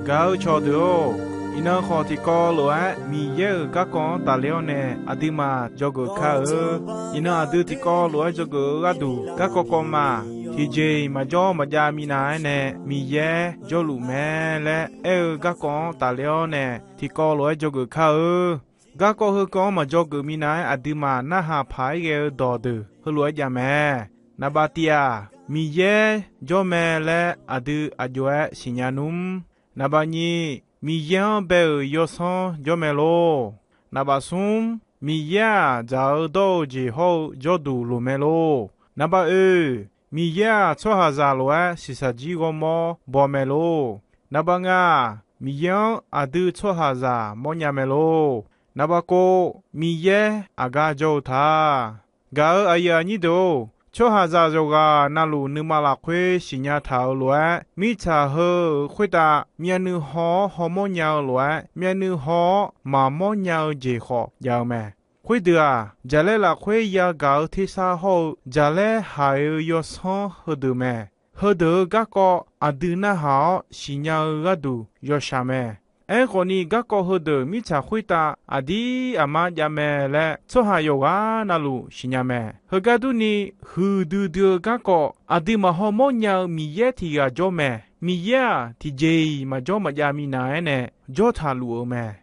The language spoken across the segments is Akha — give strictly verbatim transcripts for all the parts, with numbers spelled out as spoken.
Gaq-eu cawqdeuq-or, iqnan khawf tiqkawv lof-aer Miqyaer-euq garkawv-anr tafler-awr nae aqduimaf dzawgeuf kar-eu. Iqnan aqdui tiqkawv lof-aer dzawgeuf-eu gharduq, garkawv kawv ma. Tiqjeq-iq maqjawr maqjav minav-aer nae Miqyaer jawrluf mae laer aer-eu garkawv-anr tafler-awr nae tiqkawv lof-aer dzawgeuf kar-eu. Garkawv heukawv-anr maqdzawgeuf minav-aer aqduimaf narhaq paq-aer ghae-eu dawqdeuq heulof-aer jav mae. Naqbaf tiq-aq, Miqyaer jawr mae laer aqdui aqjox-aer siqnya nmr. Naqbaf nyiq, Miqyaer-anr bae-euq yawsanr jawr mae lor. Naqbaf smr, Miqyaer-aq, dzaq-eu dawr-eu jeq hawr-eu jawrduq loq mae lor. Naqbaf oeq, Miqyaer-aq, tsawrhaqzaq lof-aer shiqshaq jir ghawrmawr baw mae lor. Naqbaf ngaq, Miqyaer-anr aqdui tsawrhaqzaq mawrnya mae lor. Naqbaf kov, Miqyaer aqgar jawr-eu ta. Gaq-euq aqyuif aqnyir deuq-or, tsawrhaqzaq yawqghaq navluf nuima lafkhoer siqnya taq-euq lof-aer, mirtsaq heu-euq khoertav myavnuiv haw-awr hawmawr nya-eu lof-aer, myavnuiv haw-awr maqmawr nya-eu jeq khawf jav-eu mae. Khoerdeuq-aq, jaqlaer lafkhoer yagaq-eu tersar hawr-eu jaqlaer haiq-eu yawsanr heudeuq mae. Heudeuq-euq garkawv aqdui narhaq-awr siqnya-eu gharduq yawshaq mae. Aerkhawfni, garkawv heudeuq mirtsaq khoertav aqdir aqmar jav mae laer tsawrhaq yawqghaq navluf siqnya mae. Heugar durni, huiqdui dui-eu garkawv aqdui maqhaw mawrnya-eu Miqyaer tiq ghaq jawr mae. Miqyaer-aq, tiqjeq-iq maqjawr maqjav minav-aer nae jawr taq luf-eu mae.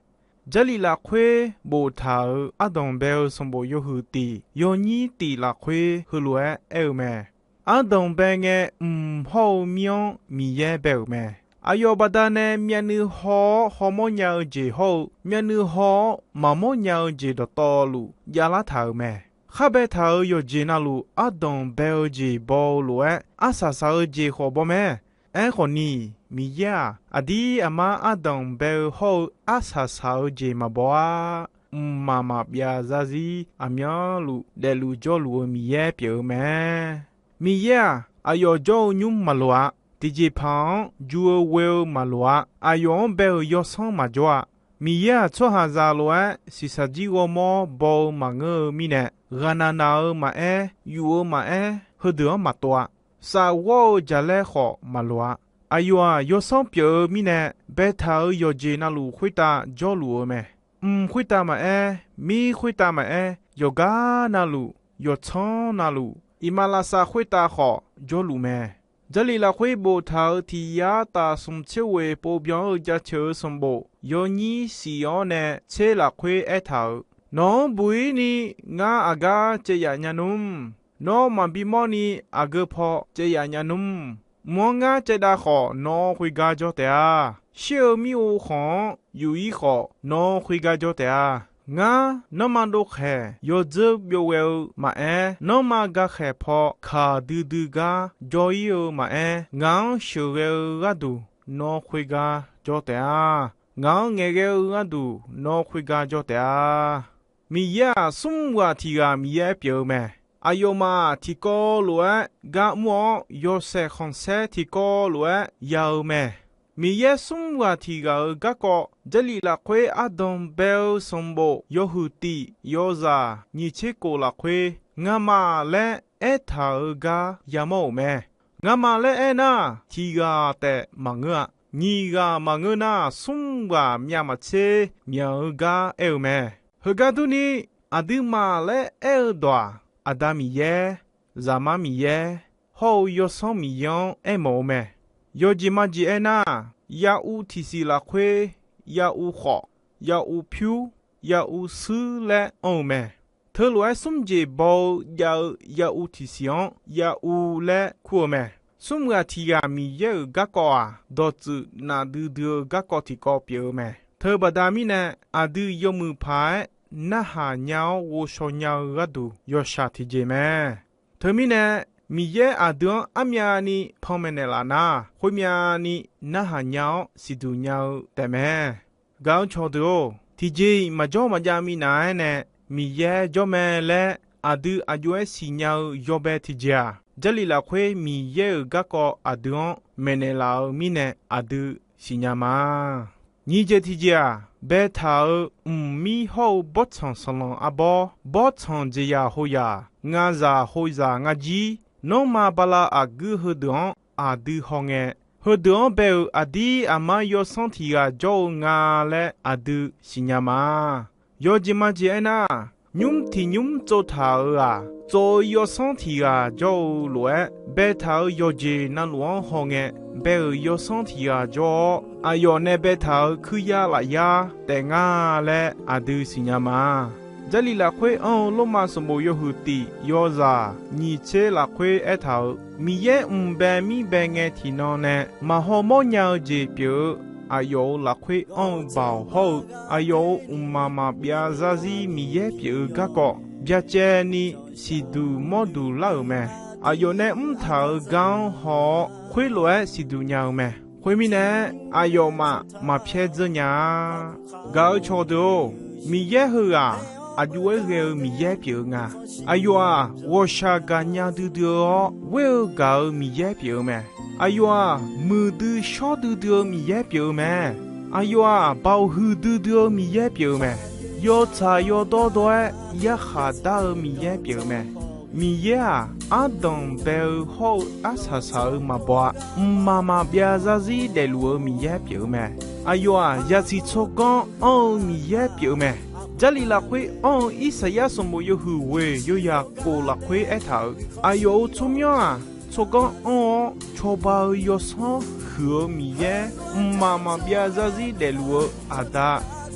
Jarlif lafkhoer boftaq-euq ardanq bae-eu sanqbof yawhuiq tif yawnyir tif lafkhoer heulof-aer aer-eu mae. Ardanq bae ngae, mq hawr-eu mir-anr Miqyaer bae-euq mae. Aqyawf baqdanae myavnuiv haw-awr hawmawr nya-eu jeq hawr-eu myavnuiv haw-awr maqmawr nya-eu jeq dawqtawvluf javlar taq-euq mae. Khar baetaq-euq yawqjeq navluf ardanq bae-eu jeq baw-eu lof-aer arsaq saq-eu jeq khawf baw mae. Aerkhawfni, Miqyaer-aq, aqdir aqmar ardanq bae-eu hawr-eu arsaq saq-eu jeq maqbaw-ar. Mqmaq maqbyav zarzir aqmyanluf daefluf jawrluf-eu Miqyaer pyeuf-eu mae. Miqyaer-aq, aqyawf jawr-eu nymr maqloq-a. Tiqjeqpaq-anr ju-eu ghoe-eu maqloq-a. Aqyawf-anr bae-euq yawsanr maqjawr-a. Miqyaer-aq, tsawrhaqzaq lof-aer shiqshaq jir ghawrmawr baw-eu maqngeur-eu mirnae, ghaqnaq naq-eu maqaer, yuf-eu maqaer, heudeuq-anr maqtov-a. Safghawr-eu jaqlaer khawf maqloq-a. Aqyawf-aq, yawsanr pyeuf-eu mirnae, baetaq-euq yawqjeq navluf khoertav jawrluf-eu mae. Mq khoertav maqaer, mir khoertav maqaer, yawqgar navluf, yawqtsanr navluf, iqmalavshav khoertav khawf jawrluf mae. Jarlif lafkhoer boftaq-euq tiq yar taf smq tser ghoeq pov byan-eu jaceuq-eu sanqbof yawnyir shif-awr nae tser lafkhoer aertaq-euq, Nawq-anr buq-ir ni ngar aqgar caev yaf nya nmr. Nawr maqbi mawrni aqgeu paw caev yaf nya nmr. Mq-anr ngar caevdav khawf, nawr khoergar jawr taef-a. Shir-eu mir ov khanq-anr yuf-ir khawf, nawr khoergar jawr taef-a. Ngar nanrma dovkhaeq yawdzeur byov ghae-eu maqaer, nanrma gakhaeq paw kaq duidui gar jawr-ir-eu maqaer, ngaq-anr sheuqghae-eu gharduq nawr khoergar jawr taef-a. Ngaq-anr ngaeqghae-eu gharduq nawr khoergar jawr taef-a. Miqyaer-aq, smr ghaq tiq ghaq Miqyaer pyeuf-eu mae. Aqyawfmaf tiqkawv lof-aer gar mr-awr, yawshaef khanqsaer tiqkawv lof-aer ya-eu mae. Miqyaer smr ghaq tiq ghaq-euq garkawv, Jarlif lafkhoer ardanq bae-eu sanqbof yawhuiq tif yawzaq nyiq tser kof lafkhoer, ngamaf laer aertaq-euq gar yamawr-euq mae. Ngamaf laer aernar, tiq ghaq taef maqngeur-a. Nyiq ghaq maqngeur nar, smr ghaq myav maqtser myaq-eu gar aer-eu mae. Heugar durni, aqduimaf laer aer-eu dawq-aq, Aqda Miqyaer, Zaqmar Miqyaer, hawr-eu Yawsanr Miqyaer-anr aermawf-eu mae. Yawjeq majeq aernar, yav-uv tiqsiq lafkhoer, yav-uv khawf, yav-uv pyur, yav-uv shuir laer anr-eu mae. Teulof-aer smr jeq baw-eu jav-eu yav-uv tiqsiq-anr yav-uv laer kur-eu mae. Smr ghaq tiq ghaq Miqyaer-euq garkawv-aq, dawqtsuif nafdui dui-eu garkawv tiqkawv pyeuf-eu mae. Teubaqda mirnae, aqdui yawmuiq paq-aer narhaq nya-awr ghovshaw nya-eu gharduq yawshaq tiqjeq mae. Teumirnae, Miqyaer aqdui-anr armyavni panmaeq naeqlaf nar, khoermyavni narhaq nya-awr siqduq nya-eu taefmae. Gaq-eu cawqdeuq-or, tiqjeq-iq maqjawr maqjav minav-aer nae Miqyaer jawr mae laer aqdui aqjox-aer siqnya-eu yawbae tiqjeq-aq, Jarlif lafkhoer Miqyaer-euq garkawv aqdui-anr maeqnaeq laf-eu mirnae aqdui siqnya ma. Nyiq jeq tiqjeq-aq, baetaq-euq mqmir hawr-eu bawrtsanq sanqlanq arbawr, bawrtsanq jeqzaq hoyaq, ngaqzaq hoyaq ngar jir, nanrma bala aqguir heudeuq-anr aqdui hawngae, Heudeuq-anr bae-euq aqdir aqmar yawsanr tiq ghaq jawr-eu nga laer aqdui siqnya ma. Yawjeq majeq aernar, nymr tiq nymr tsovtaq-euq-aq, tsov-eu yawsanr tiq ghaq jawr-eu lof-aer, baetaq-euq yawqjeq navluf-anr hawngae bae-euq yawsanr tiq ghaq jawr-awr, aqyawf nae baetaq-euq kuirya lafyar taef nga laer aqdui siqnya ma. Jarlif lafkhoer anr-eu Lormav sanqbof yawhuiq tiq yawzaq nyiq tser lafkhoer aertaq-euq, Miqyaer mq bae mir bae ngae tiqnan nae maqhaw mawrnya-eu jeq pyeuf-eu, aqyawf-euq lafkhoer anr-eu baoq hawr-eu, aqyawf-euq mqmaq maqbyav zarzir Miqyaer pyeuf-eu garkawv byacaevni siqduq mawrduq lar-euq mae. Aqyawf nae mrtaq-euq gar-anr haw-awr, khoerlof-aer siqduq nya-eu mae. Khoermirnae, aqyawfmaf maq pyaer dzeur nya-a. Gaq-euq cawqdeuq-or, Miqyaer heughaq aqjox-aer ghae-eu Miqyaer pyeuf-eu nga. Aqyawf-aq, ghawqshaq gaqnya duidui-eu-awr ghoer-eu gaq-euq Miqyaer pyeuf-eu mae. Aqyawf-aq, muiqdui shawr duidui-eu Miqyaer pyeuf-eu mae. Aqyawf-aq, baoq huiqdui dui-eu Miqyaer pyeuf-eu mae. Yawtsaq yawdawr dawr-aer yarkhaq dar-eu Miqyaer pyeuf-eu mae. Miqyaer-aq, ardanq bae-eu hawr-eu arsaq saq-euq maqbaw-a. Mqmaq maqbyav zarzir daefluf-eu Miqyaer pyeuf-eu mae. Aqyawf-aq, yasiq tsawrganr anr-eu Miqyaer pyeuf-eu mae. Jarlif lafkhoer anr-eu Irsaqyar sanqbof yawhuiq ghoeq yawyaq khof lafkhoer aertaq-euq, aqyawf-euq tsawrmyanr-aq, tsawrganr anr-awr cawba-eu yawsanr huiq-eu Miqyaer, mqmaq maqbyav zarzir daefluf-eu Aqda,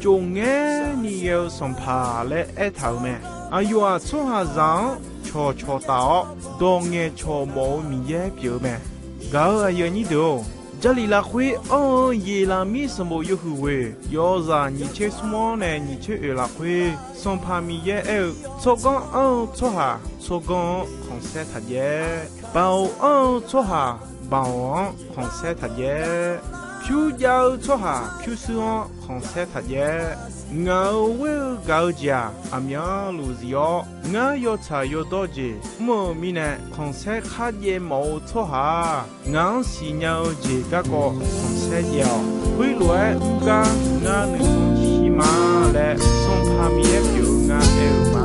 cofngaerni ghae-eu Sanqpaq laer aertaq-euq mae. Aqyawf-aq, tsawrhaqzaq-anr cawqcawq taf-awr dawq ngaeqcawq mawf-eu Miqyaer pyeuf-eu mae. Gaq-euq aqyuif aqnyir deuq-or, Jarlif lafkhoer anr-eu Yeqlaqmir sanqbof yawhuiq ghoeq yawzaq nyiq tser smr-anr nae nyiq tser oeq lafkhoer Sanqpaq Miqyaer aer-eu, tsawrganr anr-eu tsawrhaq tsawrganr-anr khanqsaer taq jaev. Baoq anr-eu tsawrhaq baoq-anr khanqsaer taq jaev. Pyur jav-eu tsawrhaq pyurshuir-anr khanqsaer taq jaev. Ngaq-euq ghoer-eu gaq-eu jeq-aq, aqmyanluf zif-awr, ngar yawtsaq yawdawr jeq mr-eu mirnae, khanqsaer kharjaev mawf-eu tsawrhaq-aq, ngaq-anr siqnya-eu jeq garkawv khanqsaer jaev-awq. Khoerlof-aer mr gar ngar nuisar shir ma laer Sanqpaq Miqyaer pyeuf-eu ngar aer-eu ma.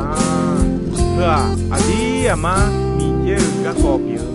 Heu-aq, aqdir aqmar Miqyaer-euq garkawv pyeuf-eu